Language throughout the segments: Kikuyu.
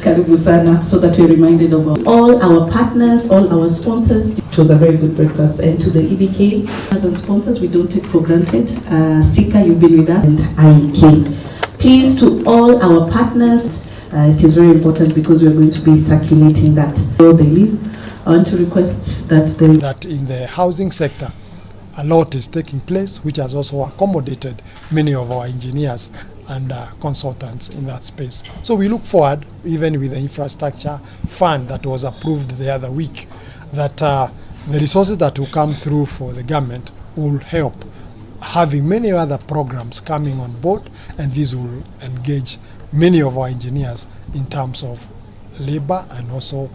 Karibu sana, so that we're reminded of all our partners, all our sponsors. It was a very good breakfast. And to the EBK and sponsors, we don't take for granted. Sika, you've been with us, and IK. Please, to all our partners, it is very important because we are going to be circulating that. Before they leave, I want to request that they That in the housing sector, a lot is taking place, which has also accommodated many of our engineers and consultants in that space. So we look forward, even with the infrastructure fund that was approved the other week, that the resources that will come through for the government will help having many other programs coming on board, and this will engage many of our engineers in terms of labor and also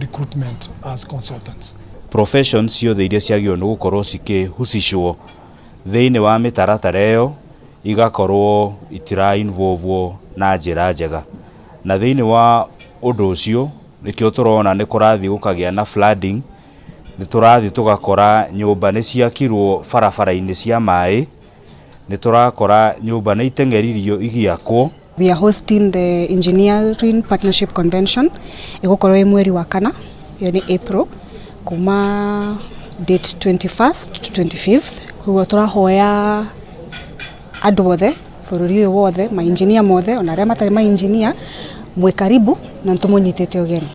recruitment as consultants. Professions ciothe iria ciagĩrĩirwo nĩ gũkorwo cikĩhusishwo thĩinĩ wa mĩtaratara ĩyo igakorwo itira involve na njĩra njega, na thĩinĩ wa ũndũ ũcio nĩkĩo tũrona nĩ kũrathiĩ gũkagĩa na flooding. Nĩ tũrathiĩ tũgakora nyũmba nĩ ciakirwo barabara-inĩ cia maĩ, nĩ tũrakora nyũmba nĩ iteng'eririo igĩakwo. We are hosting the Engineering Partnership Convention, ĩgũkorwo ĩ mweri wa kana, ĩyo nĩ April, kuma date 21st to 25th. Koguo tũrahoya andũ othe bũrũri ũyũ wothe, mainjinia mothe ona arĩa matarĩ mainjinia, mwĩ karibu na nĩtũmũnyitĩte ũgeni.